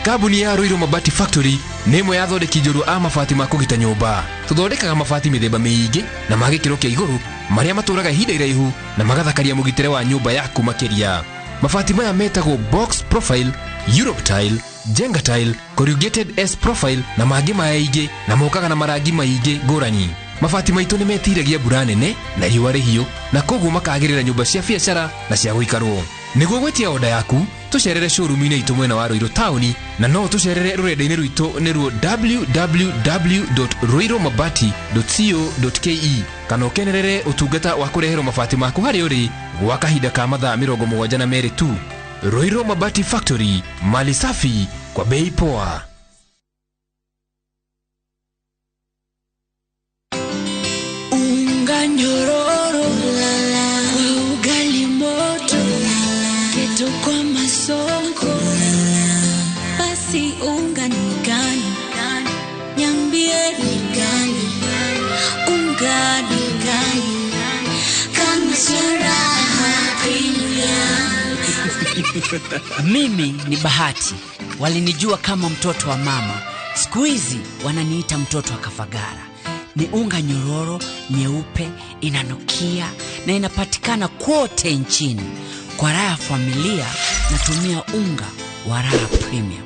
Kambuni ya Ruiru Mabati Factory nĩ ĩmwe ya athondeki njorua a mabati ma kũgita nyũmba. Tũthondekaga mabati mĩthemba mĩingĩ na ma gĩkĩro kĩa igũrũ marĩa matũraga ihinda iraihu na magathakaria mũgitĩre wa nyũmba yaku makĩria. Mabati maya metagwo box profile, Europe tile, Jenga tile, corrugated S profile na mangĩ maingĩ na mokaga na marangi maingĩ ngũrani. Mabati maitũ nĩ metiragia mbura nene na riũa rĩhiũ na koguo makagĩrĩra nyũmba cia biacara na cia gũikarwo. Nĩguo gwĩtia oda yaku, tũcerere showroom-inĩ itũ mwena wa Ruiru taũni na no tũcerere rũrenda-inĩ rwitũ nĩruo www.ruirumabati.co.ke kana ũkenerere ũtungata wa kũreherwo mabati maku harĩa ũrĩ gwa kahinda ka mathaa 72 tu. Ruiru Mabati Factory, mali safi kwa bei poa. Unga nyororo kwa ugali moto, keto kwa masonko, basi unga ni gani? Niambie ni gani? Unga ni gani? Kama Raha Premium. Mimi ni Bahati, walinijua kama mtoto wa mama, siku hizi wananiita mtoto wa Kafagara. Ni unga nyororo, nyeupe, inanukia na inapatikana kote nchini. Kwa raha ya familia natumia unga wa Raha Premium.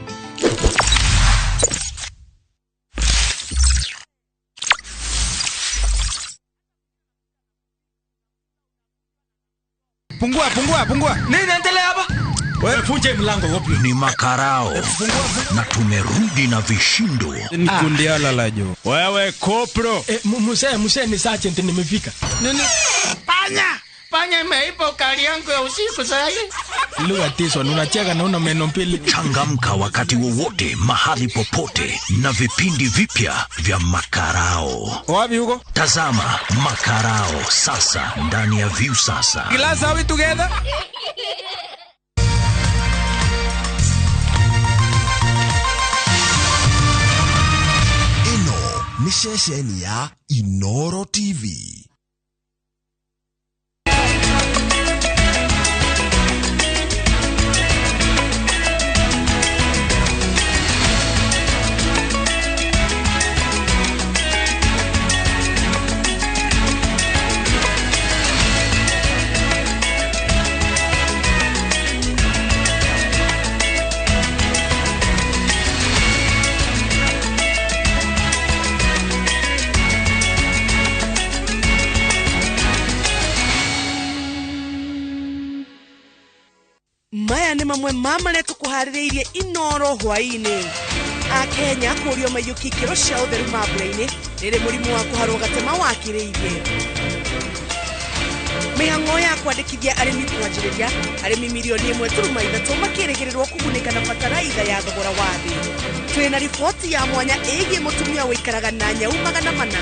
Pungua, pungua, pungua. Nini naendelea hapa? Wewe funje mlango wapi? Ni makarao na tumerudi na vishindo. Ni kundiala la jo. Wewe kopro. Mzee ni sergeant nimefika. Nini? Panya! Panya imeiba ukali yangu ya usiku sasa. Lugha tiso unacheka na una meno mbili. Changamka wakati wowote mahali popote na vipindi vipya vya makarao. Wapi huko? Tazama makarao sasa ndani ya Viusasa. Glass, are we together? Ĩno nĩ ceceni ya Inoro TV. Maya nĩ mamwe ma marĩa tũkũharĩrĩirie Inoro hwaĩ-inĩ. Akenya kũũrio maiyũkie ikĩro cia ũtheru mambura-inĩ rĩrĩ mũrimũ wa kũharwo gatema wakĩrĩirie. Mĩhang'o ya kwandĩkithia arĩmi kwanjĩrĩria, arĩmi 1.3 milioni makĩrĩgĩrĩrwo kũgunĩka na bataraitha ya thogora wa thĩ. Twĩna riboti ya mwanya ĩgiĩ mũtumia ũikaraga na nyau 400.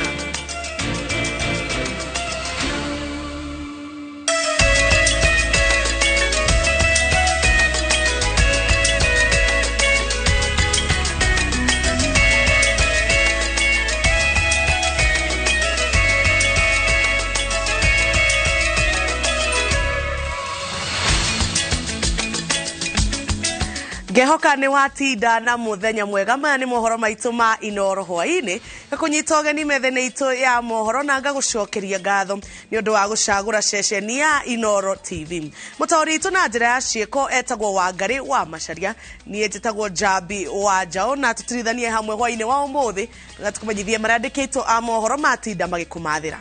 Ngehoka nĩ watinda na mũthenya mwega. Maya nĩ mohoro maitũ ma Inoro hwaĩ-inĩ. Ngakũnyita ũgeni metha-inĩ itũ ya mohoro na ngagũcokeria ngatho nĩ ũndũ wa gũcagũra ceceni ya Inoro TV. Mũtaũri witũ na njĩra ya ciĩko etagwo Wangarĩ wa Macharia, niĩ njĩtagwo Njambi wa Njaũ, na tũtirithanie hamwe hwaĩ-inĩ wa ũmũthĩ na tũkũmenyithie marĩa andĩkĩtwo a mohoro matinda magĩkũmathĩra.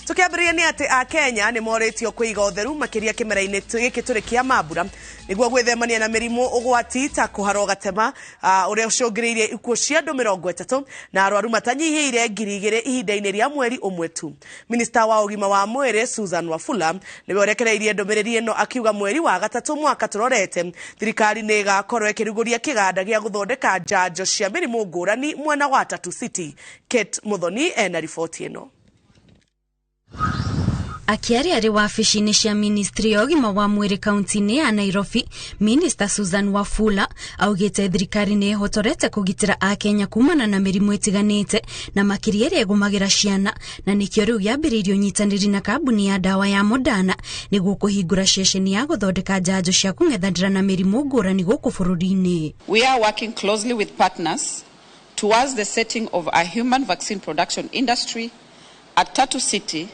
Tukiambĩrĩria nĩ atĩ Akenya nĩ morĩtio kũiga ũtheru makĩria kĩmera-inĩ gĩkĩ tũrĩ kĩa mambura nĩguo gwĩthemania na mĩrimũ ũgwati ta kũharwo gatema ũrĩa ũcũngĩrĩirie ikuũ cia andũ 30 na arwaru matanyihĩire 2,000 ihinda-inĩ rĩa mweri ũmwe tu. Minista wa ũgima wa mwĩrĩ Susan Wafula nĩwe ũrekereirie ndũmĩrĩri ĩno akiuga mweri wa gatatũ mwaka tũrorete thirikari nĩ ĩgakorwo ĩkĩrugũria kĩganda gĩa gũthondeka njanjo cia mĩrimũ ngũrani mwena wa Tatu City. Kate Muthoni ena riboti ĩno. Akiaria arĩ wabici-inĩ cia ministry ya ũgima wa mwĩrĩ kaunti-inĩ ya Nairobi, Minister Susan Wafula augĩte thirikari nĩ ĩhotorete kũgitĩra Akenya kumana na mĩrimũ ĩtiganĩte na makĩria ĩrĩa ĩgũmagĩra ciana, na nĩkĩo rĩu yambĩrĩirie ũnyitanĩri na kambuni ya ndawa ya Moderna nĩguo kũhingũra ceceni ya gũthondeka njanjo cia kũng'ethanĩra na mĩrimũ ngũrani gũkũ bũrũri-inĩ. We are working closely with partners towards the setting of a human vaccine production industry at Tatu City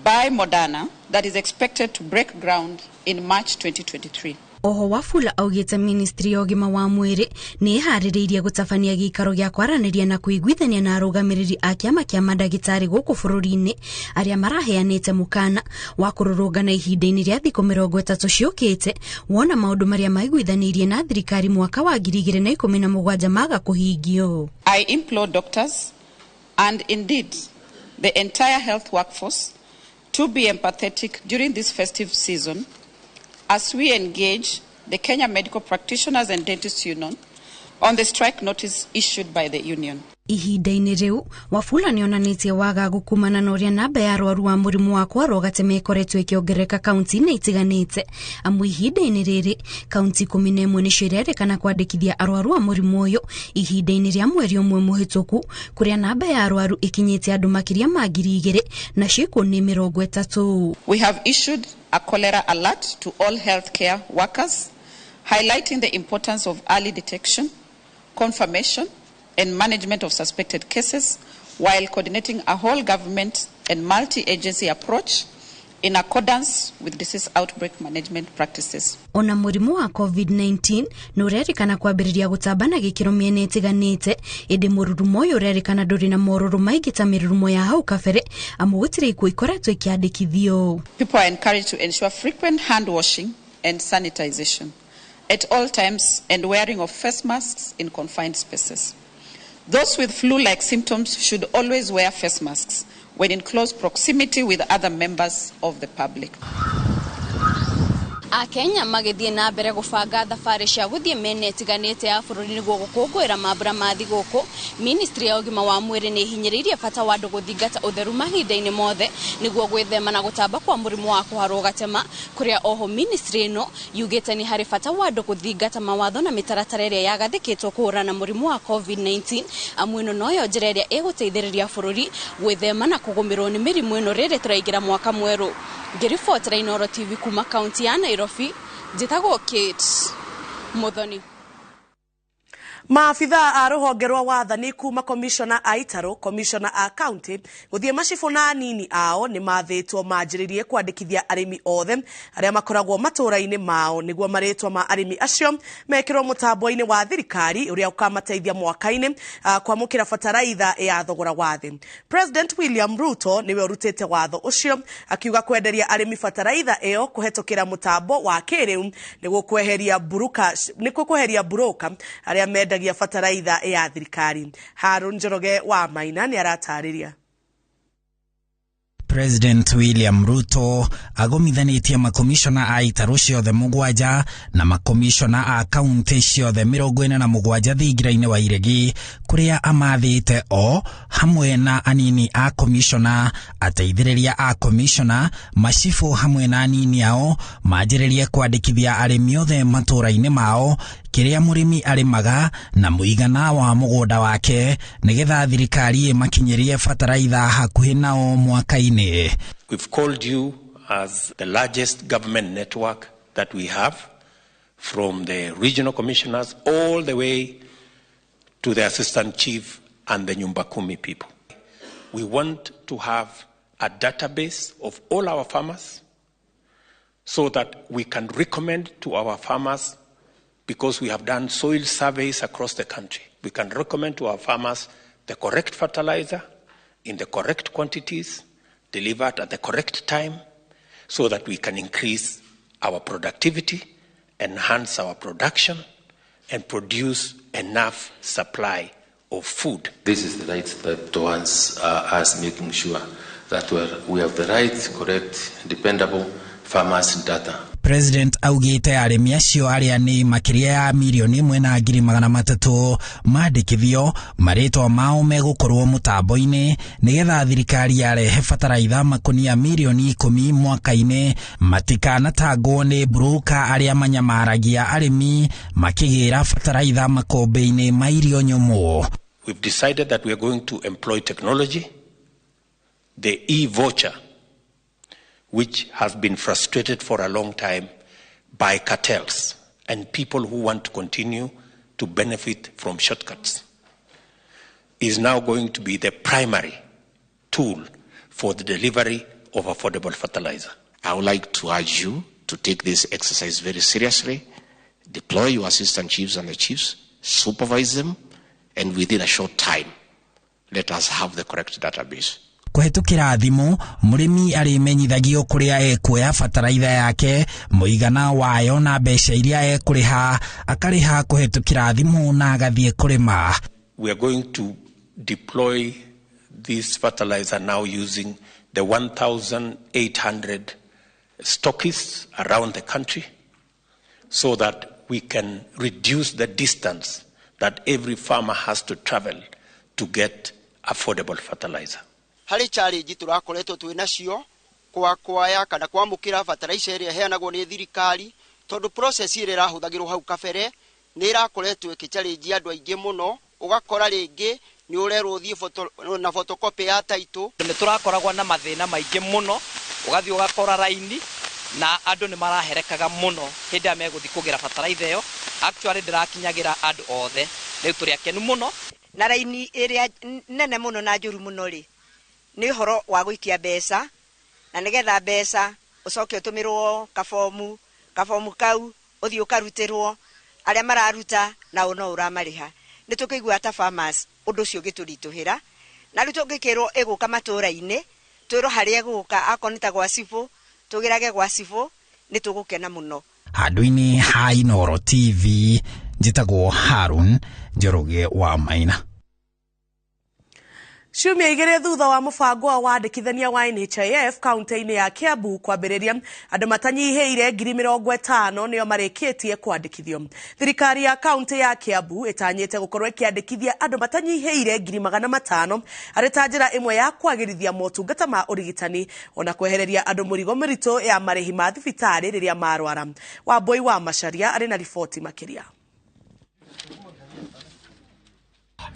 by Moderna that is expected to break ground in March 2023. Oho Wafula augĩte ministry ya ũgima wa mwĩrĩ nĩ ĩharĩrĩirie gũtabania gĩikaro gĩa kwaranĩria na kũiguithania na arũgamĩrĩri a kĩama kĩa mandagĩtarĩ gũkũ bũrũri-inĩ arĩa maraheanĩte mũkana wa kũrũrũngana ihinda-inĩ rĩa thikũ 30 ciũkĩte wona maũndũ marĩa maiguithanĩirie na thirikari mwaka wa 2017 maga kũhingio. I implore doctors and indeed the entire health workforce to be empathetic during this festive season as we engage the Kenya Medical Practitioners and Dentists Union on the strike notice issued by the union. Ihinda-inĩ rĩu Wafula nĩonanĩtie wagagu kumana na ũrĩa namba ya arwaru a mũrimũ wa kwarwo gatema ĩkoretwo ĩkĩongerereka kaunti-inĩ itiganĩte, amu ihinda-inĩ rĩrĩ kaunti 11 nĩcio irerĩkana kwandĩkithia arwaru a mũrimũ ũyũ ihinda-inĩ rĩa mweri ũmwe mũhĩtũku, kũrĩa namba ya arwaru ĩkinyĩte andũ makĩria ma 2,000 nacio ikuũ nĩ 30. We have issued a cholera alert to all healthcare workers, highlighting the importance of early detection, confirmation, and management of suspected cases, while coordinating a whole government and multi-agency approach in accordance with disease outbreak management practices. Ona mũrimũ wa COVID-19 nĩ ũrerĩkana kwambĩrĩria gũtamba na gĩkĩro mĩena ĩtiganĩte, ĩndĩ mũrurumo ũyũ ũrerĩkana ndũrĩ na morũrũ maingĩ ta mĩrurumo ya hau kabere, amu gũtirĩ ikuũ ikoretwo ikĩandĩkithio. People are encouraged to ensure frequent hand washing and sanitization at all times and wearing of face masks in confined spaces. Those with flu-like symptoms should always wear face masks when in close proximity with other members of the public. Akenya magĩthiĩ na mbere gũbanga thabarĩ cia gũthiĩ mĩena ĩtiganĩte ya bũrũri nĩguo gũkũngũĩra mambura ma thigũkũ. Ministry ya ũgima wa mwĩrĩ nĩ ĩhinyĩrĩirie bata wa andũ gũthingata ũtheru mahinda-inĩ mothe nĩguo gwĩthema na gũtamba kwa mũrimũ wa kũharwo gatema, kũrĩa oho ministry ĩno yugĩte nĩ harĩ bata wa andũ gũthingata mawatho na mĩtaratara ĩrĩa yagathĩkĩtwo kũhũrana na mũrimũ wa COVID-19, amu ĩno noyo njĩra ĩrĩa ĩgũteithĩrĩria bũrũri gwĩthema na kũgũmĩrwo nĩ mĩrimũ ĩno rĩrĩ tũraingĩra mwaka mwerũ. Ngĩribotera Inooro TV kuma kaunti ya Nairobi, njĩtagwo Kate Muthoni. Maabitha a rũhonge rwa wathani kuma komishona a itarũ, komishona a county gũthiĩ macibũ na anini ao nĩ mathĩtwo manjĩrĩrie kwandĩkithia arĩmi othe arĩa makoragwo matũũra-inĩ mao nĩguo marĩtwa ma arĩmi acio mekĩrwo mũtambo-inĩ wa thirikari ũrĩa ũkamateithia mwaka-inĩ kwamũkĩra bataraitha ya thogora wa thĩ. President William Ruto nĩwe ũrutĩte watho ũcio akiuga kwenderia arĩmi bataraitha ĩyo kũhetũkĩra mũtambo wa kĩrĩu nĩguo kweheria buroka arĩa mendagia bataraitha ya thirikari. Harun Njoroge wa Maina nĩ aratarĩria. President William Ruto agomithanĩtie makomishona a itarũ ciothe 7 na makomishona a kaunti ciothe 47 thingira-inĩ wa Iregi, kũrĩa amathĩte o hamwe na anini a komishona, ateithĩrĩria a komishona, macibũ hamwe na anini ao manjĩrĩrie kwandĩkithia arĩmi othe matũũra-inĩ mao kĩrĩa mũrĩmi arĩmaga na mũigana wa mũgũnda wake nĩgetha thirikari ĩmakinyĩrie bataraitha hakuhĩ nao mwaka-inĩ. We've called you as the largest government network that we have, from the regional commissioners all the way to the assistant chief and the Nyumba Kumi people. We want to have a database of all our farmers so that we can recommend to our farmers, because we have done soil surveys across the country. We can recommend to our farmers the correct fertilizer in the correct quantities, delivered at the correct time, so that we can increase our productivity, enhance our production, and produce enough supply of food. This is the right step towards us making sure that we have the right, correct, dependable farmers data. President augite arĩmi acio arĩa nĩ makĩria ya 1,300,000 mandĩkithio marĩtwa mao megũkorwo mũtambo-inĩ nĩgetha thirikari yarehe bataraitha makunia 10 milioni mwaka-inĩ matikanatangwo nĩ broker arĩa manyamaragia arĩmi makĩgĩra bataraitha makũmbĩ-inĩ ma irio nyũmũ. We've decided that we are going to employ technology, the e-voucher, which has been frustrated for a long time by cartels and people who want to continue to benefit from shortcuts, is now going to be the primary tool for the delivery of affordable fertilizer. I would like to urge you to take this exercise very seriously, deploy your assistant chiefs and the chiefs, supervise them, and within a short time, let us have the correct database. Kũhetũkĩra thimũ mũrĩmi arĩmenyithagio kũrĩa ekuoya bataraitha yake, mũigana wayo na mbeca iria ekũrĩha, akarĩha kũhetũkĩra thimũ na agathiĩ kũrĩma. We are going to deploy this fertilizer now using the 1,800 stockists around the country so that we can reduce the distance that every farmer has to travel to get affordable fertilizer. Harĩ challenge tũrakoretwo twĩ nacio kwa kwaya kana kwamũkĩra fertilizer ĩrĩa ĩheanagwo nĩ thirikari, tondũ process ĩrĩa ĩrahũthagĩrwo hau kabere nĩ ĩrakoretwo ĩkĩ andũ aingĩ mũno, ũgakora rĩngĩ nĩ ũrerwo ũthiĩ na photocopy ya title. Nĩ tũrakoragwo na mathĩna maingĩ mũno, ũgathiĩ ũgakora raini na andũ nĩ maraherekaga mũno hĩndĩ ĩrĩa megũthiĩ kũgĩra bataraitha ĩyo. Actually ndĩrakinyagĩra andũ othe, rĩu tũrĩ akenu mũno. Na raini ĩrĩa nene mũno na njũru mũno rĩ, nĩ ũhoro wa gũikia mbeca, na nĩgetha mbeca ũcoke ũtũmĩrwo kabomu, kabomu kau ũthiĩ ũkarutĩrwo arĩa mararuta nao no ũramarĩha. Nĩ tũkĩigua ta farmers ũndũ ũcio ũgĩtũritũhĩra, na rĩu tũngĩkĩrwo ĩgũka matũra-inĩ, twĩrwo harĩa ĩgũka, akorwo nĩ ta gwa cibũ, tũgĩrage gwa cibũ, nĩ tũgũkena mũno. Handũ-inĩ ha Inooro TV, njĩtagwo Harun Njoroge wa Maina. Ciumia 2 thutha wa mũbango wa wandĩkithania wa NHIF kaunti-inĩ ya Kiambu kwambĩrĩria, andũ matanyihĩire 50,000 nĩo marĩkĩtie kwandĩkithio. Thirikari ya kaunti ya Kiambu ĩtanyĩte gũkorwo ĩkĩandĩkithia andũ matanyihĩire 500,000 arĩ ta njĩra ĩmwe ya kwagĩrithia motungata ma ũrigitani ona kwehereria andũ mũrigo mũritũ ya marĩhi ma thibitarĩ rĩrĩa marwara. Wambui wa Macharia arĩ na riboti makĩria.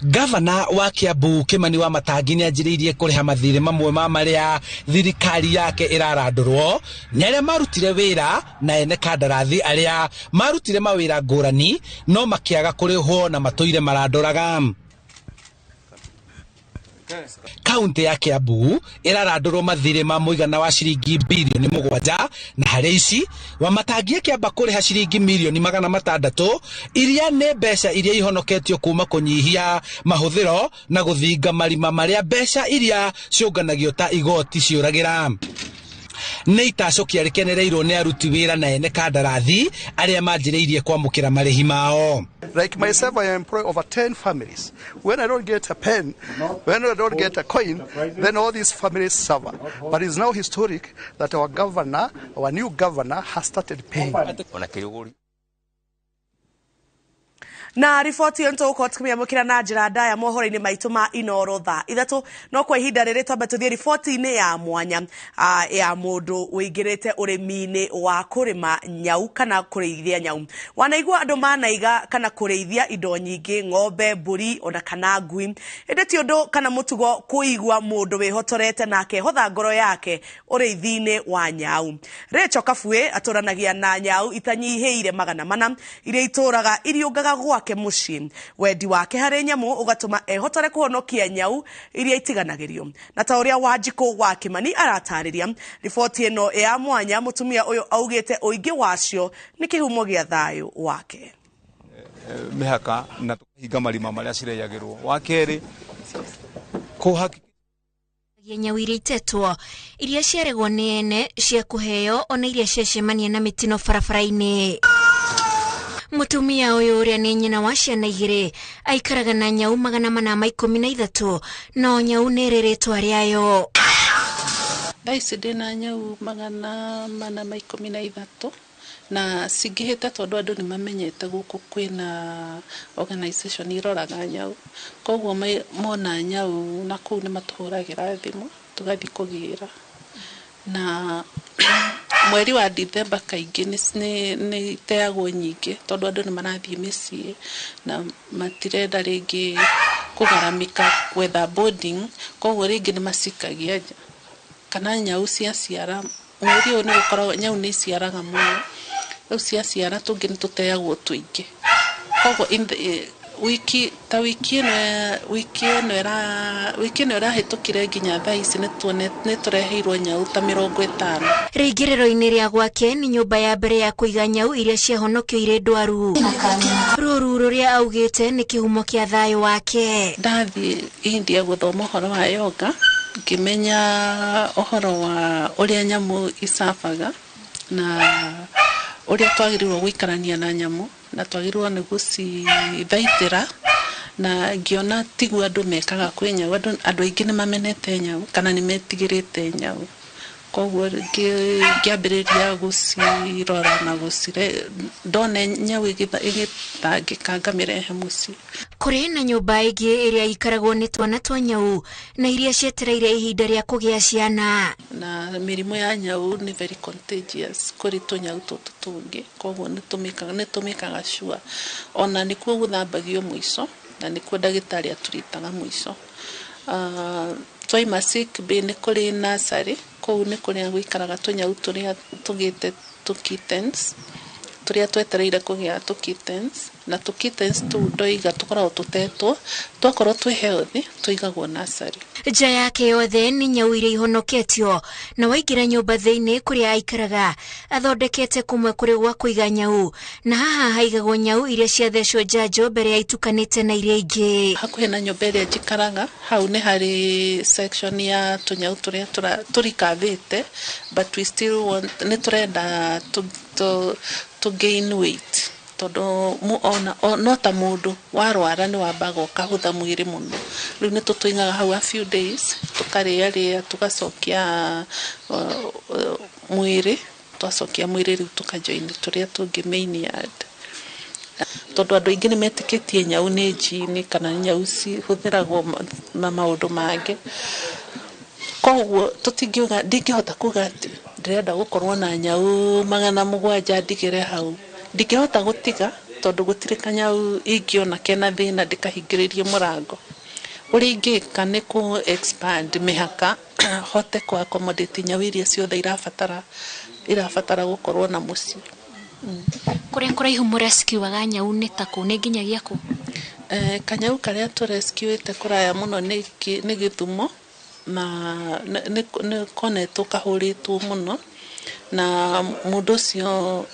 Gavana wa Kiambu Kimani wa Matangi nĩ anjĩrĩirie kũrĩha mathirĩ mamwe ma marĩa thirikari yake ĩrarandũrwo nĩ arĩa marutire wĩra na ene kandarathi arĩa marutire mawĩra ngũrani no makĩaga kũrĩhwo na matũire marandũraga. Kaunti ya Kiambu ĩrarandũrwo mathirĩ ma mũigana wa ciringi 7 bilioni, na harĩ ici Wamatangi akĩamba kũrĩha ciringi 600 milioni iria nĩ mbeca iria ihonoketio kuma kũnyihia mahũthĩro na gũthinga marima marĩa mbeca iria ciũnganagio ta igoti ciũragĩra. Nĩ itacũkia rĩkenereirwo nĩ aruti wĩra na ene kandarathi arĩa manjĩrĩirie kwamũkĩra marĩhi mao. Like myself, I employ over 10 families. When I don't get a pen, when I don't get a coin, then all these families suffer. But it's now historic that our governor, our new governor, has started paying. Na riboti ĩyo nĩtũgũkorwo tũkĩmĩamũkĩra na njĩra ndaya mohoro-inĩ maitũ ma Inooro thaa 3. No kwa ihinda rĩrĩ twambe tũthiĩ riboti-inĩ ya mwanya ya mũndũ ũingĩrĩte ũrĩmi-inĩ wa kũrĩma nyau kana kũrĩithia nyau. Wanaigua andũ manaiga kana kũrĩithia indo nyingĩ, ng'ombe, mbũri ona kana ngui, ĩndĩ ti ũndũ kana mũtugo kũigua mũndũ wĩhotorete na akehotha ngoro yake ũrĩithi-inĩ wa nyau. Rachel Kabue atũranagia na nyau itanyihĩire 400 iria itũraga iriũngaga gwake mũciĩ. Wendi wake harĩ nyamũ ũgatũma ehotore kũhonokia nyau iria itiganagĩrio. Na ta ũrĩa Wanjikũ wa Kĩmani aratarĩria riboti ĩno ya mwanya, mũtumia ũyũ augĩte ũingĩ wacio nĩ kĩhumo gĩa thayũ wake. Mĩhaka na tũkahinga marima marĩa cirĩagĩrwo. Wa kerĩ, kũhaki nyau iria itetwo, iria ciaregwo nĩ ene, cia kũheo, ona iria ciacemania na mĩtino barabara-inĩ. Mũtumia ũyũ ũrĩa nĩ nyina wa ciana 2 aikaraga na nyau 413, no nyau nĩ ĩrĩ rĩtwa rĩayo. Thaa ici ndĩna nyau 413. Na cingĩhĩte tondũ andũ nĩ mamenyete gũkũ kwĩna organization iroraga nyau, koguo mona nyau na kũu nĩ matũhũragĩra thimũ tũgathiĩ kũgĩra. Na mweri wa Dithemba kaingĩ nĩ iteagwo nyingĩ tondũ andũ nĩ marathiĩ mĩciĩ na matirenda rĩngĩ kũgaramĩka gwetha boarding, koguo rĩngĩ nĩ macikagia nja. Kana nyau ciaciara, mweri ũyũ nĩ gũkoragwo nyau nĩ iciaraga mũno, rĩu ciaciara tũngĩ nĩ tũteagwo tũingĩ. Koguo in the wiki ta wiki ĩno ĩrahĩtũkire nginya thaa ici nĩ tũreheirwo nyau ta 50. Rĩingĩrĩro-inĩ rĩa gwake nĩ nyũmba ya mbere ya kũiga nyau iria ciahonokio irĩ ndwaru. Rũru rũrĩa augĩte nĩ kĩhumo kĩa thayũ wake. Ndathiĩ India gũthoma ũhoro wa yoga, ngĩmenya ũhoro wa ũrĩa nyamũ icabaga na ũrĩa twagĩrĩirwo gũikarania na nyamũ na twagĩrĩirwo nĩ gũcithaitĩra, na ngĩona tiguo andũ mekaga kwĩ nyau. Andũ aingĩ nĩ mamenete nyau kana nĩ metigĩrĩte nyau, koguo ngĩambĩrĩria gũcirora na ndona nyau ĩgĩtangĩka ngamĩrehe mũciĩ. Kũrĩ na nyũmba ĩngĩ ĩrĩa ikaragwo nĩ twana twa nyau na iria cietereire ihinda rĩa kũgĩa ciana. Na mĩrimũ ya nyau nĩ very contagious kũrĩ tũnyau tũtũ tũngĩ, koguo nĩ tũmĩkaga sure. Ona nĩkuo gũthambagio mũico na nĩkuo ndagĩtarĩ atũritaga mũico. Twaima sick bay nĩ kũrĩ nursery, kũu nĩ kũrĩa gũikaraga tũnyau tũrĩa tũgĩte tũ kittens, tũrĩa twetereire kũgĩa tũ kittens, na tũ kittens tũu ndoiga tũkoragwo tũtetwo, twakorwo twĩ healthy tũigagwo nursery. Nja yake yothe nĩ nyau iria ihonoketio, na waingĩra nyũmba thĩinĩ kũrĩa aikaraga athondekete kũmwe kũrĩ gwa kũiga nyau, na haha haigagwo nyau iria ciathecwo njanjo mbere ya itukanĩte na iria ingĩ. Hakuhĩ na nyũmba ĩrĩa njikaraga hau nĩ harĩ section ya tũnyau tũrĩa tũrikathĩte, but we still want, nĩ tũrenda to gain weight tondũ no ta mũndũ warwara nĩ wambaga ũkahũtha mwĩrĩ mũno. Rĩu nĩ tũtũigaga hau a few days, tũkarĩarĩa tũgacokia mwĩrĩ, twacokia mwĩrĩ rĩu tũkajoin tũrĩa tũngĩ main yard. Tondũ andũ aingĩ nĩ metĩkĩtie nyau nĩ njini kana nyau cihũthĩragwo na maũndũ mangĩ, koguo tũtingiuga, ndingĩhota kuga atĩ ndĩrenda gũkorwo na nyau 700 ndigĩre hau. Ndingĩhota gũtiga tondũ gũtirĩ kanyau ingĩona kena thĩna ndĩkahingĩrĩrie mũrango. Ũrĩa ingĩka nĩ kũ expand mĩhaka hote kũ accommodate nyau iria ciothe irabatara gũkorwo na mũciĩ. Kũrĩa kũraihu mũrescuaga nyau nĩ ta kũ, nĩ nginyagia kũ? Kanyau karĩa tũrescuĩte kũraya mũno nĩ Gĩthumo, na nĩ konetwo kahũrĩtwo mũno, na mũndũ ũcio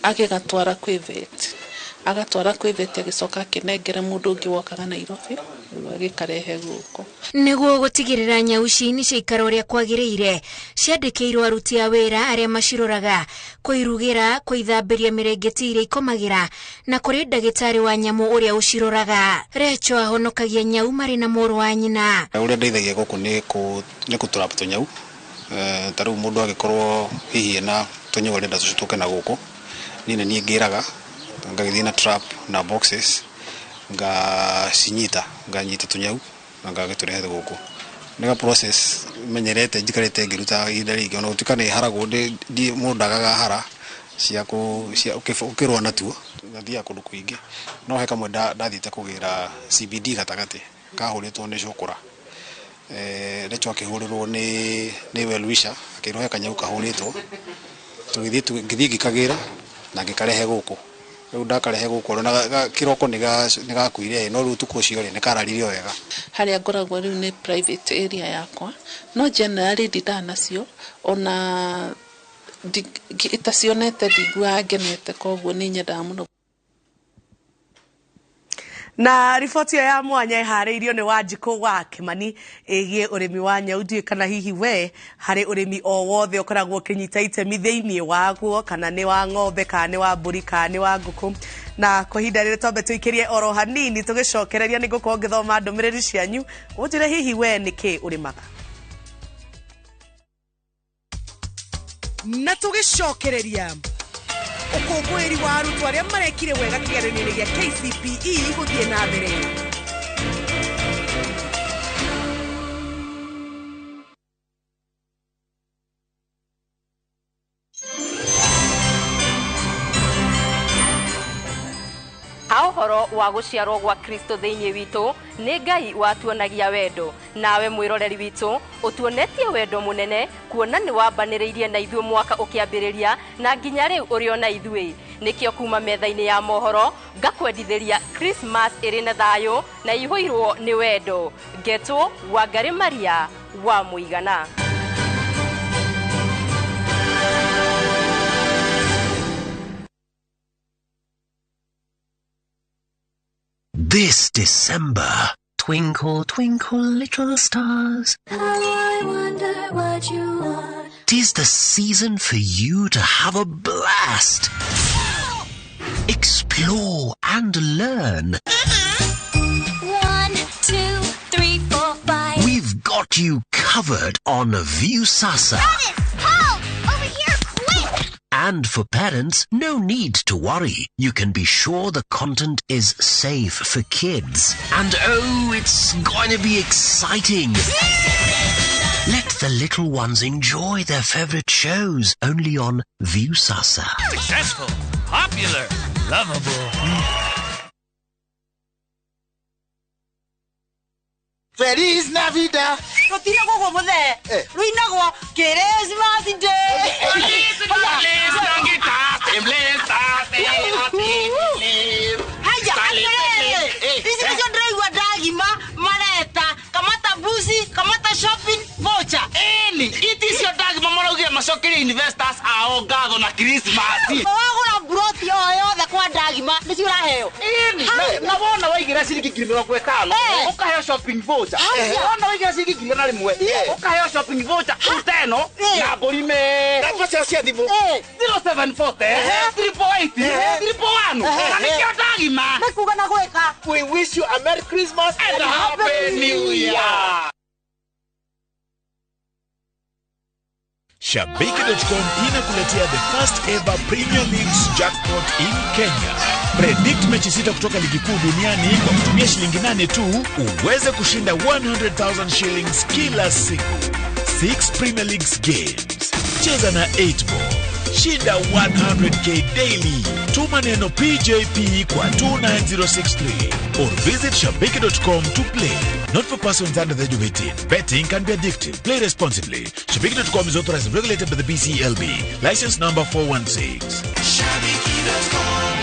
agĩgatwara kwĩ vet, agatwara kwĩ vet agĩcoka akĩnengere mũndũ ũngĩ wokaga Nairobi agĩkarehe gũkũ. Nĩguo gũtigĩrĩra nyau ici nĩ ciaikara ũrĩa kwagĩrĩire, ciandĩkĩirwo aruti a wĩra arĩa maciroraga, kũirugĩra, kũithambĩria mĩrĩngĩti iria ikomagĩra, na kũrĩ ndagĩtarĩ wa nyamũ ũrĩa ũciroraga. Recho ahonokagia nyau marĩ na mũrũ wa nyina. Ũrĩa ndeithagia gũkũ nĩ gũtrap tũnyau, ta rĩu mũndũ angĩkorwo hihi ena tũnyau arenda tũke na gũkũ, niĩ nĩ niĩ ngĩraga ngagĩthiĩ na trap na boxes ngacinyita, nganyita tũnyau na ngagĩtũrehe gũkũ. Nĩ ga process menyerete njikarĩte ngĩrutaga ihinda rĩingĩ, ona gũtuĩka nĩ haragwo mũndũ ndagaga hara cia ũkĩrũa natuo, ngathiaga kũndũ kũingĩ. No he kamwe ndathiĩte kũgĩra CBD gatagatĩ kahũrĩtwo nĩ cũkũra. Recho akĩhũrĩrwo nĩ well wisher, akĩrwo he kanyau kahũrĩtwo, ngĩthiĩ ngĩkagĩra na ngĩkarehe gũkũ. Rĩu ndakarehe gũkũ na kĩroko nĩ gakuire, no rĩu ũtukũ ũcio rĩ nĩ kararire wega. Harĩa ngoragwo rĩu nĩ private area yakwa, no generally ndindaga nacio, ona itacionete ndiguaga ngenete, koguo nĩ nyendaga mũno. Na riboti ya mwanya iharĩirio nĩ Wanjikũ wa Kimani ĩgiĩ ũrĩmi wa nyau. Ndiũĩ kana hihi we harĩ ũrĩmi o wothe ũkoragwo ũkĩnyita itemi thĩinĩ waguo, kana nĩ wa ng'ombe, kana nĩ wa mbũri, kana nĩ wa ngũkũ. Na kwa ihinda rĩrĩ twambe tũikĩrie oro hanini tũgĩcokereria nĩ ngũkorwo ngĩthoma ndũmĩrĩri cianyu ũnjĩre hihi we nĩkĩ ũrĩmaga. Na tũgĩcokereria Ũkũngũĩri wa arutwo arĩa marekire wega kĩgeranio-inĩ gĩa KCPE gũthiĩ na mbere. Ha ũhoro wa gũciarwo gwa Kristo thĩinĩ witũ nĩ Ngai watuonagia wendo, nawe mwĩroreri witũ ũtuonetie wendo mũnene kuona nĩ wambanĩrĩirie na ithuĩ mwaka ũkĩambĩrĩria na nginya rĩu ũrĩ o na ithuĩ. Nĩkĩo kuma metha-inĩ ya mohoro ngakwendithĩria Christmas ĩrĩ na thayũ na ĩihũirwo nĩ wendo. Ngetwo Wangari Maria wa Mũigana. This December, twinkle, twinkle, little stars. How I wonder what you are. 'Tis the season for you to have a blast. Explore and learn. 1, 2, 3, 4, 5. We've got you covered on Viusasa. Help! Over here, quick! And for parents, no need to worry. You can be sure the content is safe for kids. And oh, it's going to be exciting. Let the little ones enjoy their favorite shows only on Viusasa. Successful, popular, lovable. Feliz Navidad. Rutinagwo guo muthee. Ruinagwo Christmas Day. Haya, atĩrĩrĩ, ici nĩcio ndĩraigua ndagima mareta kamata mbuci, kamata shopping voucher. Ĩni, iti icio ndagima maraugire macokerie investors ao ngatho na Christmas. Wagũra mburoti o yothe kwa ndagima nĩcio ũraheo. Ĩni, na wona waigĩra ciringi 50,000 ũkaheo shopping voucher. Wona waigĩra ciringi 1,100 ũkaheo shopping voucher ruta ĩno na mbũri me. Namba ciao cia thimũ 0740 888 111. Na nĩkĩo ndagima. Nĩ kuga na gwĩka. We wish you a Merry Christmas and a Happy New Year. Shabiki.com inakuletea the first ever Premier League's jackpot in Kenya. Predict mechi 6 kutoka ligi kuu duniani kwa kutumia shilingi 8 tu uweze kushinda 100,000 shillings kila siku. 6 Premier Leagues games. Cheza na 8 ball. Shinda 100k daily. Tuma neno PJP kwa 29063 or visit shabiki.com to play. Not for persons under the age of 18. Betting can be addictive. Play responsibly. Shabiki.com is authorized and regulated by the BCLB. License number 416. Shabiki.com.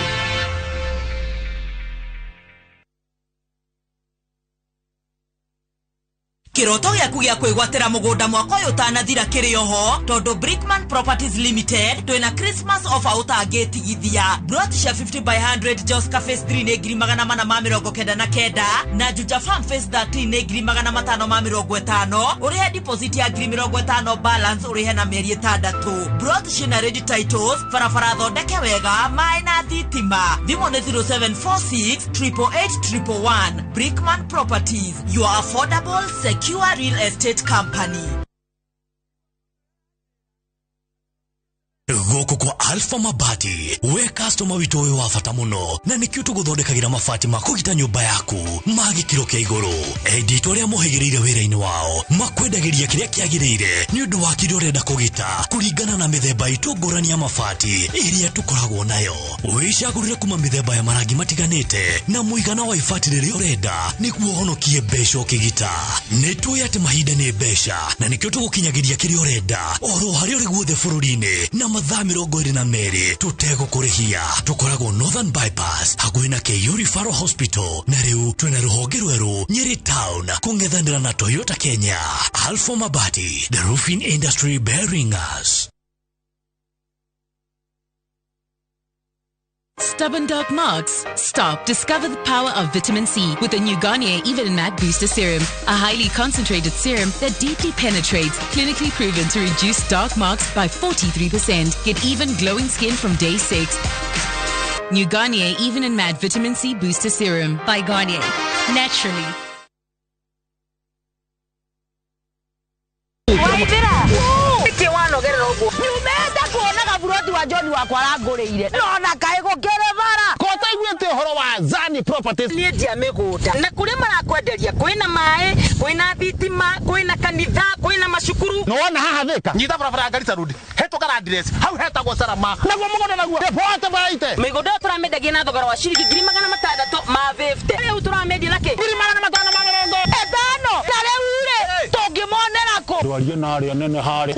Kiroto gĩaku gĩa kwĩgwatĩra mũgũnda mwaka ũyũ ũtanathira kĩrĩ oho tondũ Brickman Properties Limited twĩna Christmas offer ũtangĩtigithia. Plot cia 50 by 100 Joska Phase 3 nĩ 499 na Juja Farm Phase 13 nĩ 550. Ũrĩhe deposit ya 50,000 balance ũrĩhe na mĩeri 6. Plot ciĩna ready titles, barabara thondeke wega, maĩ na thitima. Thimũ nĩ 0746 888 111. Brickman Properties, your affordable, secure real estate company. Gũkũ kwa Alpha Mabati, we customer witũ ũyũ wa bata mũno, na nĩkĩo tũgũthondekagĩra mabati ma kũgita nyũmba yaku ma gĩkĩro kĩa igũrũ. Endia itũ arĩa mohĩgĩrĩire wĩra-inĩ wao makwendagĩria kĩrĩa kĩagĩrĩire nĩ ũndũ wa kĩrĩa ũrenda kũgita kũringana na mĩthemba itũ ngũrani ya mabati ĩrĩa tũkoragwo nayo. Wĩcagũrĩre kuma mĩthemba ya marangi matiganĩte na mũigana wa ibati rĩrĩa ũrenda nĩguo ũhonokie mbeca ũkĩgita. Nĩ tũĩ atĩ mahinda nĩ mbeca na nĩkĩo tũgũkinyagĩria kĩrĩa ũrenda oro harĩa ũrĩ guothe bũrũri-inĩ na mathaa 22 tũtegũkũrĩhia. Tũkoragwo Northern Bypass hakuhĩ na KU Referral Hospital, na rĩu twĩna rũhonge rwerũ Nyeri Town kũng'ethanĩra na Toyota Kenya. Alpha Mabati, the roofing industry bearing us. Stubborn dark marks? Stop. Discover the power of vitamin C with the new Garnier Even Matte Booster Serum, a highly concentrated serum that deeply penetrates, clinically proven to reduce dark marks by 43%. Get even glowing skin from day 6. New Garnier Even and Matte Vitamin C Booster Serum by Garnier. Naturally. Nyumenda kuona kaburoti. wakwa John wakwa arangũrĩire nona kaĩ gũkĩrĩ bara ko taiguĩte ũhoro wa Zani Properties. Niĩ ndia mĩgũnda na kũrĩa marakwenderia kwĩna maĩ, kwĩna thitima, kwĩna kanitha, kwĩna macukuru. No wona haha Thika nyita barabara ya Garissa Road hetũka Landress hau hetagwo Salama naguo mũgũnda naguo depote baite mĩgũnda ĩyo tũramĩendagia na thogora wa ciringi 650,000 rĩu tũramĩendia na kĩ 550,000. Ta rĩu rĩ tũngĩmonera kũ? Ndwarie na arĩa nene harĩa.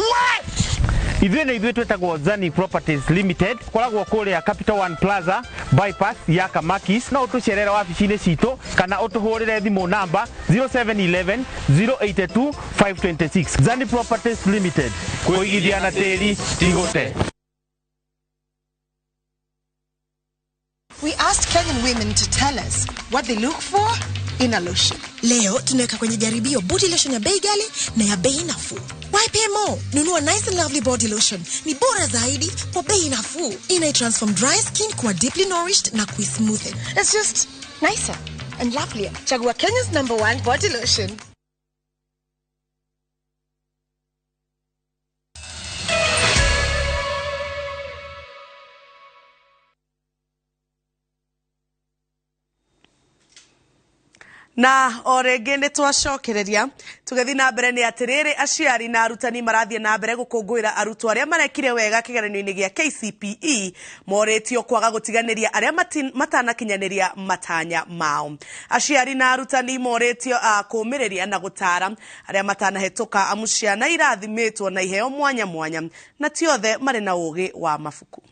Ithuĩ nĩ ithuĩ twĩtagwo Zani Properties Limited, koragwo kũrĩa Capital One Plaza bypass ya Kamakis. No ũtũcerere wabici-inĩ citũ kana ũtũhũrĩre thimũ namba 0711 082 526. Zani Properties Limited, kũigithia na tĩri ti gũte. We asked Kenyan women to tell us what they look for in a lotion. Leo tunaweka kwenye jaribio body lotion ya bei ghali na ya bei nafuu. Why pay more? Nunua Nice and Lovely body lotion. Ni bora zaidi kwa bei nafuu. Ina transform dry skin kuwa deeply nourished na kuismoothen. It's just nicer and lovelier. Chagua Kenya's #1 body lotion. Na o rĩngĩ nĩ twacokereria tũgĩthiĩ na mbere nĩ atĩrĩrĩ aciari na arutani marathiĩ na mbere gũkũngũĩra arutwo arĩa marekire wega kĩgeranio-inĩ gĩa KCPE morĩtio kwaga gũtiganĩria arĩa matanakinyanĩria matanya mao. Aciari na arutani morĩtio kũũmĩrĩria na gũtara arĩa matanahĩtũka amu ciana irathimĩtwo na iheo mwanya mwanya na ti othe marĩ na ũgĩ wa mabuku.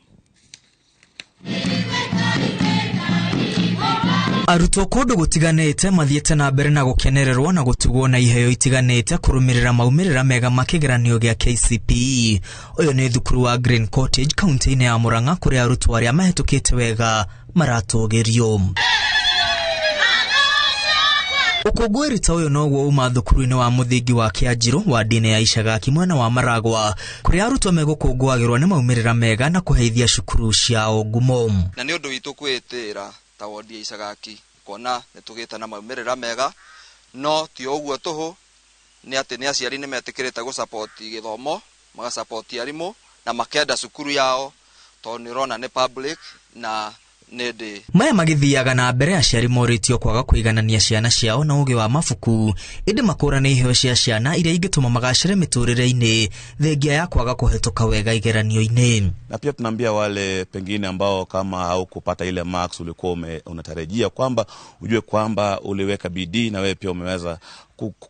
Arutwo kũndũ gũtiganĩte mathiĩte na mbere na gũkenererwo na gũtugwo na iheo itiganĩte kũrũmĩrĩra maumĩrĩra mega ma kĩgeranio gĩa KCPE. Ũyũ nĩ thukuru wa Green Cottage kaunti-inĩ ya Murang'a kũrĩa arutwo arĩa mahĩtũkĩte wega maratũgĩrio. Ũkũngũĩri ta ũyũ noguo uma thukuru-inĩ wa mũthingi wa Kĩanjirũ wa ndini ya Icagaki mwena wa Maragwa kũrĩa arutwo megũkũngũagĩrwo nĩ maumĩrĩra mega na kũheithia cukuru ciao ngumo. Na nĩ ũndũ witũ kwĩĩtĩra ta wodi ya Icagaki kuona nĩ tũgĩte na maumĩrĩra mega, no ti ũguo tũhũ nĩ atĩ nĩ aciari nĩ metĩkĩrĩte gũsapoti gĩthomo, magasapoti arimũ na makenda cukuru yao tondũ nĩ ũrona nĩ public na nĩndĩ. Maya magĩthiaga na mbere aciari morĩtio kwaga kũiganania ciana ciao na ũgĩ wa mabuku ĩndĩ makũrane iheo cia ciana iria ingĩtũma magacĩre mĩtũrĩre-inĩ thengia ya kwaga kũhetũka wega igeranio-inĩ. Na pia tunaambia wale pengine ambao kama haukupata ile marks ulikuwa unatarajia kwamba ujue kwamba uliweka bidii na wewe pia umeweza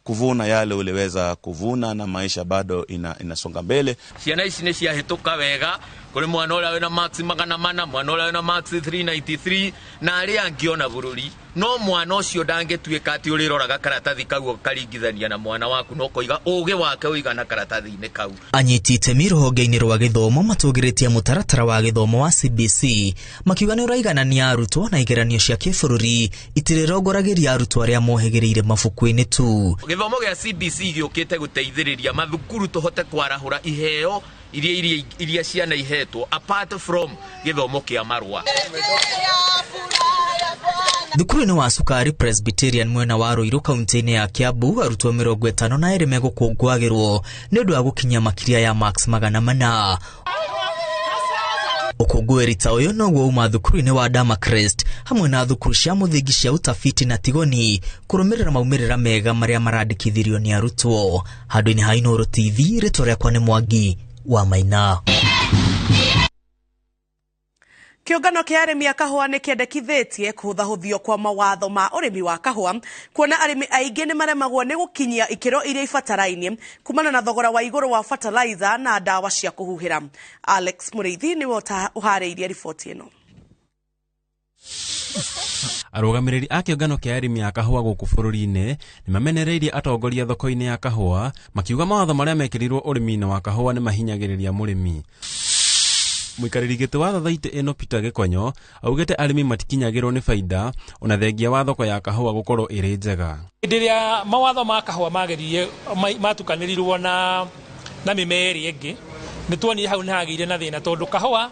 kuvuna yale uliweza kuvuna na maisha bado inasonga mbele. Ciana ici nĩ ciahĩtũka wega kũrĩ mwana ũrĩa wĩna marks 400, mwana ũrĩa wĩna marks 393 na arĩa angĩ ona bũrũri. No mwana ũcio ndangĩtuĩka atĩ ũrĩroraga karatathi kau ũkaringithania na mwana waku no koiga ũgĩ wake ũigana karatathi-inĩ kau. Anyiti itemi rũhonge-inĩ rwa gĩthomo matũgĩrĩtie mũtaratara wa gĩthomo wa CBC makiuga nĩ ũraiganania arutwo na igeranio cia kĩbũrũri itirĩrongoragĩria arutwo arĩa mohĩgĩrĩire mabuku-inĩ tu. Gĩthomo gĩa CBC gĩũkĩte gũteithĩrĩria mathukuru tũhote kwarahũra iheo iria ciana ihetwo apart from gĩthomo kĩa marũa. Thukuru-inĩ wa Cukari Presbyterian mwena wa Ruiru kaunti-inĩ ya Kiambu arutwo 52 megũkũngũagĩrwo nĩ ũndũ wa gũkinyia makĩria ya marks 400. Ũkũngũĩri ta ũyũ noguo uma thukuru-inĩ wa Damacrest hamwe na thukuru cia mũthingi cia utafiti na Tigoni kũrũmĩrĩra maumĩrĩra mega marĩa marandĩkithirio nĩ arutwo. Handũ-inĩ ha Inooro TV, rĩtwa rĩakwa nĩ Mwangi wa Maina. Kĩũngano kĩa arĩmi a kahũa nĩ kĩendekithĩtie kũhũthahũthio kwa mawatho ma ũrĩmi wa kahũa kuona arĩmi aingĩ nĩ maremagwo nĩ gũkinyia ikĩro iria ibatarainie kumana na thogora wa igũrũ wa fertilizer na ndawa cia kũhuhĩra. Alex Mũrĩithi nĩwe ũharĩirie riboti ĩno. Arũgamĩrĩri a kĩũngano kĩa arĩmi a kahũa gũkũ bũrũri-inĩ nĩ mamenereirie atongoria thoko-inĩ ya kahũa makiuga mawatho marĩa mekĩrirwo ũrĩmi-inĩ wa kahũa nĩ mahinyagĩrĩria mũrĩmi. Mũikarĩri gĩtĩ wa thathaitĩ ĩno Peter Gĩkonyo augĩte arĩmi matikinyagĩrwo nĩ baida ona thengia wa thoko ya kahũa gũkorwo ĩrĩ njega. Hĩndĩ ĩrĩa mawatho ma kahũa mageririe matukanĩrirwo na mĩmera ĩrĩa ĩngĩ nĩ tuonire hau nĩ hagĩire na thĩna tondũ kahũa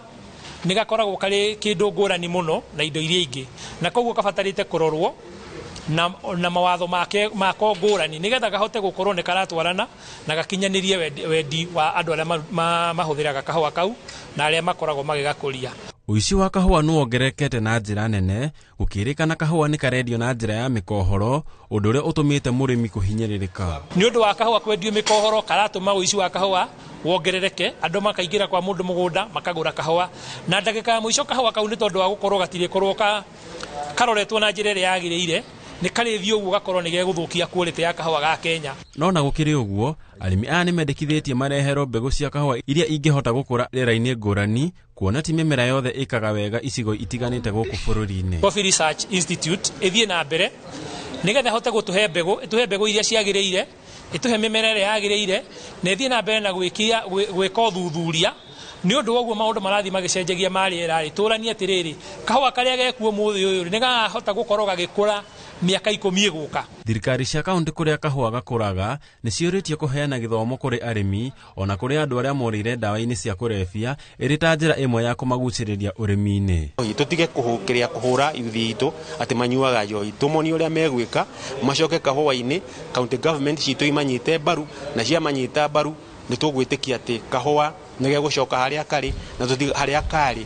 nĩ gakoragwo karĩ kĩndũ ngũrani mũno na indo iria ingĩ na koguo kabatarĩte kũrorwo na mawatho make mako ngũrani nĩgetha gahote gũkorwo nĩ karatwarana na gakinyanĩrie wendi wa andũ arĩa mahũthĩraga kahũa kau na arĩa makoragwo magĩgakũria. Ũici wa kahũa nĩ wongererekete na njĩra nene gũkĩrĩkana kahũa nĩ karendio na njĩra ya mĩkohoro ũndũ ũrĩa ũtũmĩte mũrĩmi kũhinyĩrĩrĩka. Nĩ ũndũ wa kahũa kwendio mĩkohoro karatũma ũici wa kahũa wongerereke, andũ makaingĩra kwa mũndũ mũgũnda makagũra kahũa na ndagĩka ya mũico kahũa kau nĩ tondũ wa gũkorwo gatirĩkorwo karoretwo na njĩra ĩrĩa yagĩrĩire nĩ karĩthiĩ ũguo gakorwo nĩ gegũthũkia quality ya kahũa ga Kenya. No na gũkĩrĩ ũguo arĩmi aya nĩ mendekithĩtie mareherwo mbegũ cia kahũa iria ingĩhota gũkũra rĩera-inĩ ngũrani kuona ti mĩmera yothe ĩkaga wega icigo itiganĩte gũkũ bũrũri-inĩ. Coffee Research Institute ĩthiĩ na mbere nĩgetha ĩhote gũtũhe mbegũ, ĩtũhe mbegũ iria ciagĩrĩire, ĩtũhe mĩmera ĩrĩa yagĩrĩire na ĩthiĩ na mbere na gwĩka ũthuthuria. Nĩ ũndũ wa ũguo maũndũ marathiĩ magĩcenjagia ma rĩera rĩ, tũranie atĩrĩrĩ, kahũa karĩa gekuo mũthĩ ũyũ nĩ gakahota gũkorwo gagĩkũra mĩaka 10 ĩgũka. Thirikari cia kaunti kũrĩa kahũa gakũraga nĩ ciũrĩtie kũheana gĩthomo kũrĩ arĩmi ona kũrĩ andũ arĩa morĩire ndawa-inĩ cia kũrebia ĩrĩ ta njĩra ĩmwe ya kũmagucĩrĩria ũrĩmi-inĩ. Tũtige kũhũkĩrĩa kũhũra yuthi itũ atĩ manyuaga njohi, tũmonie ũrĩa megwĩka macoke kahũa-inĩ, county government citũ imanyite mbaru na ciamanyita mbaru nĩ tũgwĩtĩkia atĩ kahũa nĩ gegũcoka harĩa karĩ na tũtige harĩa karĩ.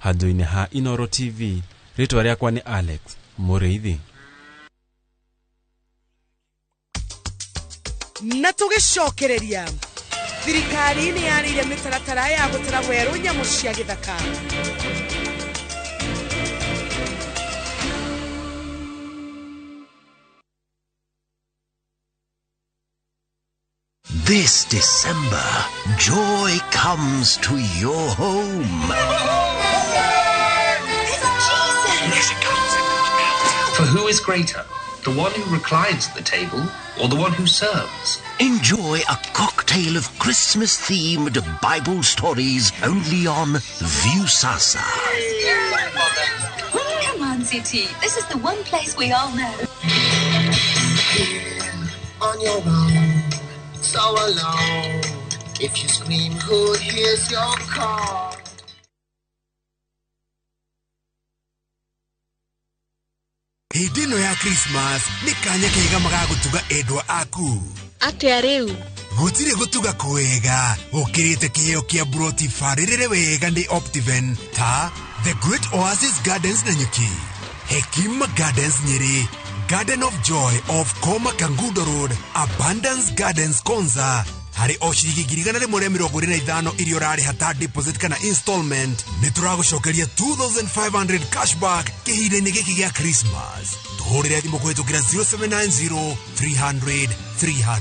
Handũ-inĩ ha Inooro TV, rĩtwa rĩakwa nĩ Alex Mũrĩithi. Na tũgĩcokereria thirikari nĩ yarĩire mĩtaratara ya gũtara werũ nyamũ cia gĩthaka. This December, joy comes to your home. For who is greater, the one who reclines at the table or the one who serves? Enjoy a cocktail of Christmas-themed Bible stories only on Viusasa. Come on, City. This is the one place we all know. Here, on your own, so alone. If you scream, who hears your call? Hĩndĩ ĩno ya Christmas nĩ kanya kega magagũtuga endwa aku. Atĩa rĩu? Gũtirĩ gũtuga kwega gũkĩrĩte kĩheo kĩa broti barĩrĩre wega nĩ Optiven ta The Great Oasis Gardens Nanyuki, Hekima Gardens Nyeri, Garden of Joy of Koma Kangundo Road, Abundance Gardens Konza. Harĩ o ciringi 125 iria ũrarĩha ta deposit kana installment nĩ tũragũcokeria 2500 cashback kĩhinda-inĩ gĩkĩ gĩa Christmas. Tũhũrĩre thimũ kũhĩtũkĩra 0790 300 300.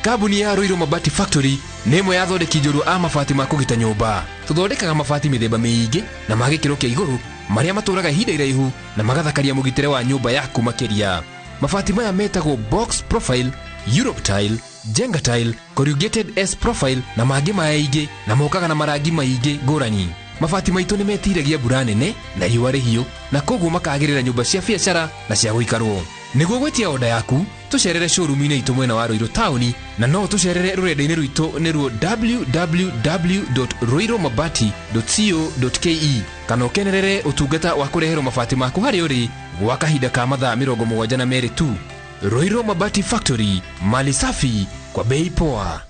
Kambuni ya Ruiru Mabati Factory nĩ ĩmwe ya athondeki njorua a mabati ma kũgita nyũmba. Tũthondekaga mabati mĩthemba mĩingĩ na ma gĩkĩro kĩa igũrũ marĩa matũraga ihinda iraihu na magathakaria mũgitĩre wa nyũmba yaku makĩria. Mabati maya metagwo box profile, Europe tile, Jenga tile, corrugated S profile na mangĩ maingĩ na mokaga na marangi maingĩ ngũrani. Mabati maitũ nĩ metiragia mbura nene na riũa rĩhiũ na koguo makagĩrĩra nyũmba cia biacara na cia gũikarwo. Nĩguo gwĩtia oda yaku tũcerere showroom-inĩ itũ mwena wa Ruiru taũni na no tũcerere rũrenda-inĩ rwitũ nĩruo www.ruirumabati.co.ke kana ũkenerere ũtungata wa kũreherwo mabati maku harĩa ũrĩ gwa kahinda ka mathaa 72 tu. Ruiru Mabati Factory, mali safi kwa bei poa.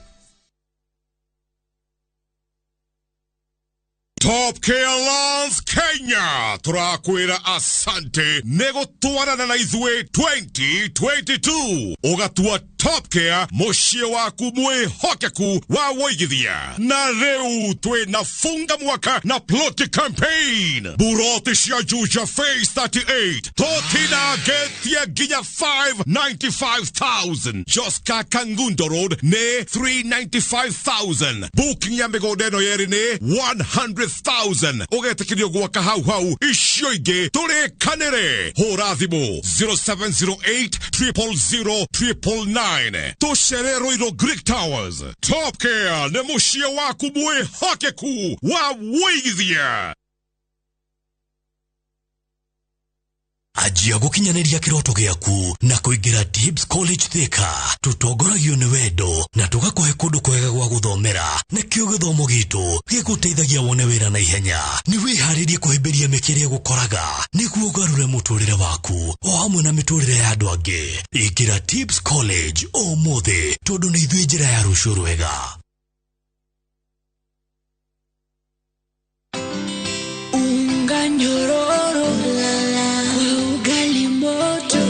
Top Care Lands Kenya turakwira asante nĩgũtwarana na ithuĩ 2022 ũgatua Top Care mũciĩ waku mwĩhokeku wa wũigithia. Na rĩu twĩna funga mwaka na ploti campaign buroti cia Juja Phase 38 tũtinagetie nginya 595,000 Joska Kangundo Road nĩ 395,000 booking ya mĩgũnda ĩno yerĩ nĩ 100,000 ũgetĩkĩrio gwaka hau hau icio ingĩ tũrĩkanĩre. Hũra thimũ 0708 000 999 tũcere Ruiru Greek Towers. Top Care nĩ mũciĩ waku mwĩhokeku wa wũigithia. Anjia gũkinyanĩria kĩroto gĩaku na kũingĩra Tibbs College Thika. Tũtongoragio nĩ wendo na tũgakũhe kũndũ kwega gwa gũthomera, nĩkĩo gĩthomo gitũ gĩgũteithagia wone wĩra na ihenya. Nĩ wĩharĩrie kũhĩmbĩria mĩeke ĩrĩa ĩgũkoraga nĩguo ũgarũre mũtũrĩre waku o hamwe na mĩtũrĩre ya andũ angĩ. Ingĩra Tibbs College ũmũthĩ tondũ nĩ ithuĩ njĩra ya rũciũ rwega. Unga nyororo kwa ugali moto,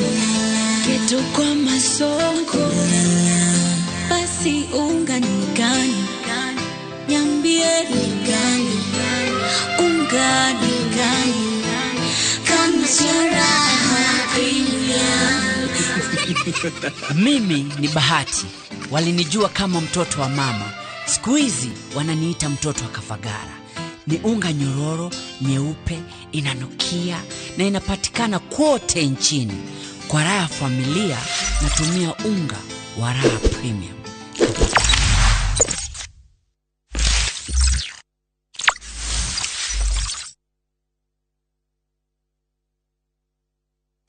keto kwa masonko, basi unga ni gani? Niambie ni gani? Unga ni gani? Kama sio Raha Premium. Mimi ni Bahati. Walinijua kama mtoto wa mama. Siku hizi wananiita mtoto wa Kafagara. Ni unga nyororo, nyeupe, inanukia na inapatikana kote nchini. Kwa raha ya familia natumia unga wa Raha Premium.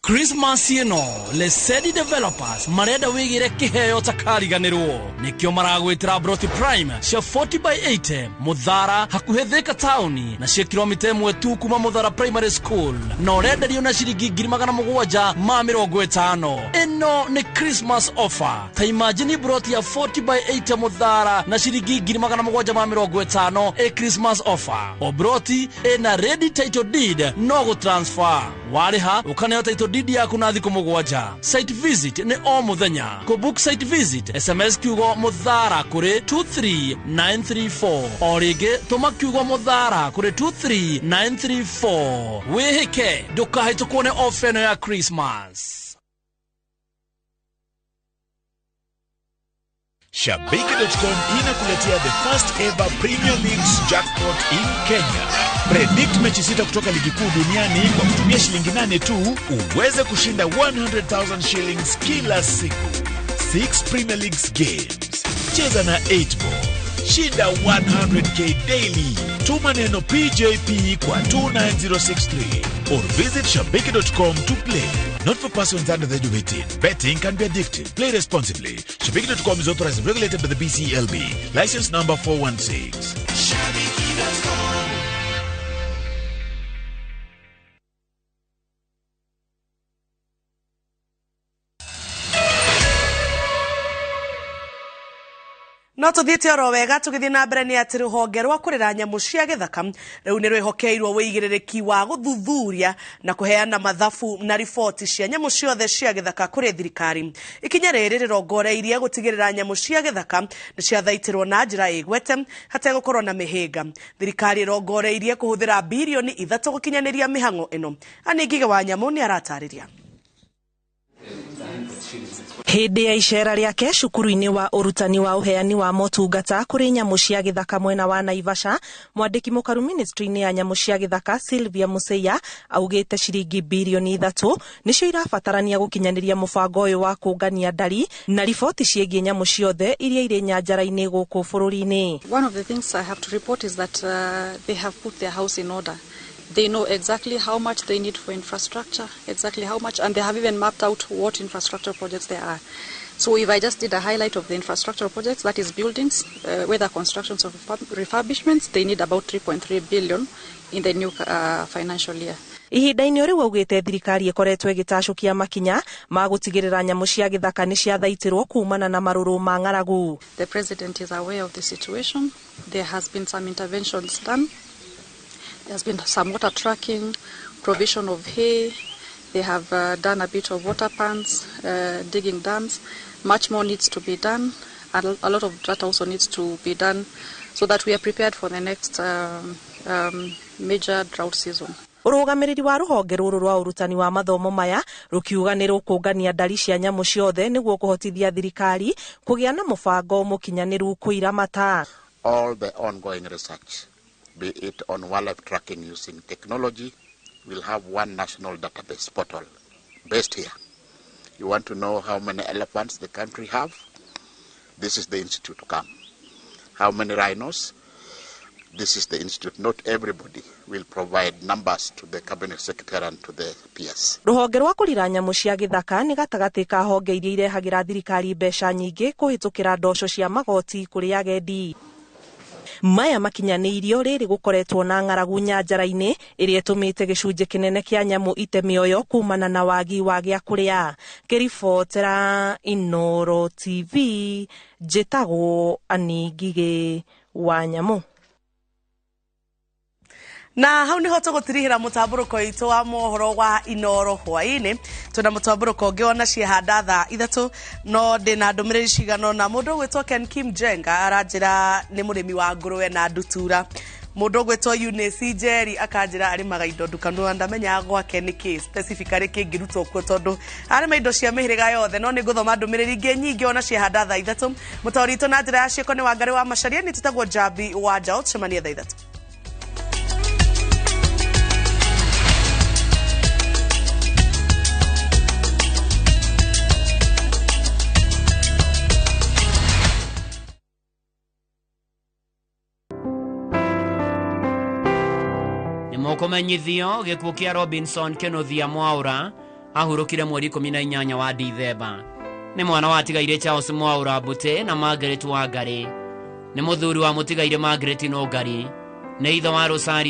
Christmas ĩno Lesedi Developers marenda wĩgĩre kĩheo takariganĩrwo, nĩkĩo maragwĩtĩra Broti Prime cia 40 by 80 Muthara hakuhĩ Thika taũni na cia kilomita 1 tu kuma Muthara Primary School, na ũrenderio na ciringi 750. Ĩno nĩ Christmas offer. Ta imagine broti ya 40 by 80 Muthara na ciringi 750 ĩ Christmas offer. O broti ĩna ready title deed no gũtransfer, warĩha ũkaneo title deed yaku na thikũ 7. Site visit nĩ o mũthenya. Kũ book site visit SMS kiugo Muthara kũrĩ 23934. O rĩngĩ tũma kiugo Muthara kũrĩ 23934. Wĩhĩke ndũkahĩtũkwo nĩ ofa ĩno ya Christmas. Shabiki.com inakuletea the first ever Premier League's jackpot in Kenya. Predict mechi 6 kutoka ligi kuu duniani kwa kutumia shilingi 8 tu uweze kushinda 100,000 shillings kila siku. 6 Premier Leagues games. Cheza na 8 ball. Shinda 100k daily. Tuma neno PJP kwa 29063 or visit shabiki.com to play. Not for persons under the age of 18. Betting can be addictive. Play responsibly. Shabiki.com is authorized and regulated by the BCLB. License number 416. Shabiki.com. No tuthiĩte oro wega tũgĩthiĩ na mbere nĩ atĩ rũhonge rwa kũrera nyamũ cia gĩthaka rĩu nĩ rwĩhokeirwo wĩigĩrĩrĩki wa gũthuthuria na kũheana mathabu na riboti cia nyamũ ciothe cia gĩthaka kũrĩ thirikari. Ikinya rĩrĩ rĩrongoreirie gũtigĩrĩra nyamũ cia gĩthaka nĩ ciathaitĩrwo na njĩra ĩgwete hategũkorwo na mĩhĩnga. Thirikari ĩrongoreirie kũhũthĩra birioni 3 gũkinyanĩria mĩhang'o ĩno. Anne Ngige wa Nyamũ nĩ aratarĩria. Hĩndĩ ya icera rĩake cukuru-inĩ wa ũrutani wa ũheani wa motungata kũrĩ nyamũ cia gĩthaka mwena wa Naivasha, mwandĩki mũkaru ministry-inĩ ya nyamũ cia gĩthaka Sylvia Museya augĩte ciringi birioni 3 nĩcio irabatarania gũkinyanĩria mũbango ũyũ wa kũngania ndari na riboti ciĩgiĩ nyamũ ciothe iria irĩ nyanjara-inĩ gũkũ bũrũri-inĩ. One of the things I have to report is that they have put their house in order. They know exactly how much they need for infrastructure, exactly how much, and they have even mapped out what infrastructure projects there are. So if I just did a highlight of the infrastructure projects, that is buildings, whether constructions or refurbishments, they need about 3.3 billion in the new financial year. Ihinda-inĩ rĩu augĩte thirikari ĩkoretwo ĩgĩtacũkia makinya ma gũtigĩrĩra nyamũ cia gĩthaka nĩ ciathaitĩrwo kumana na marũrũ ma ng'aragu. The president is aware of the situation. There has been some interventions done. There's been some water tracking, provision of hay. They have done a bit of water pans, digging dams. Much more needs to be done. A lot of that also needs to be done so that we are prepared for the next major drought season. Ũrũgamĩrĩri wa rũhonge rũrũ rwa ũrutani wa mathomo maya rũkiuga nĩ rũkũngania ndari cia nyamũ ciothe nĩguo kũhotithia thirikari kũgĩa na mũbango mũkinyanĩru kũiramata. All the ongoing research, be it on wildlife tracking using technology, we'll have one national database portal based here. You want to know how many elephants the country have? This is the institute to come. How many rhinos? This is the institute. Not everybody will provide numbers to the cabinet secretary and to the PS. Rũhonge rwa kũrira nyamũ cia gĩthaka nĩ gatagatĩ ka honge iria irehagĩra thirikari mbeca nyingĩ kũhĩtũkĩra ndoco cia magoti kũrĩ agendi. Maya makinyanĩirio rĩrĩ gũkoretwo na ng'aragu nyanjara-inĩ ĩrĩa ĩtũmĩte gĩcunjĩ kĩnene kĩa nyamũ ite mĩoyo kumana na wagi wa gĩa kũrĩa. Ngĩribotera Inooro TV, njĩtagwo Annie Ngigĩ wa Nyamũ. Na hau niho tũgũtirihĩra mũtambũrũko witũ wa mohoro wa Inooro hwaĩ-inĩ. Twĩna mũtambũrũko ũngĩ ona ciehanda thaa 3, no ndĩna ndũmĩrĩri cigana ũna. Mũndũ ũgwĩtwo Ken Kim Jenga aranjĩra nĩ mũrĩmi wa ngũrwe na ndutura. Mũndũ ũgwĩtwo Eunice Njeri akanjĩra arĩmaga indo ndukanu na ndamenyaga gwake nĩkĩ specifically kĩngĩrutwo kuo tondũ arĩma indo cia mĩhĩrĩga yothe. No nĩ ngũthoma ndũmĩrĩri ingĩ nyingĩ ona ciehanda thaa 3. Mũtaũri witũ na njĩra ya ciĩko nĩ Wangarĩ wa Macharia, nĩ tũtagwo Njambi wa Njaũ. Tũcemanie thaa 3. Mũkũmenyithio gĩkuũ kĩa Robinson Kenothia Mwaura ahurũkire mweri 18 wa Dithemba. Nĩ mwana watigaire Charles Mwaura Mbute na Margaret Wangari. Nĩ mũthuri wa mũtigaire Margaret Nũngari. Nĩ ithe wa Rosaria.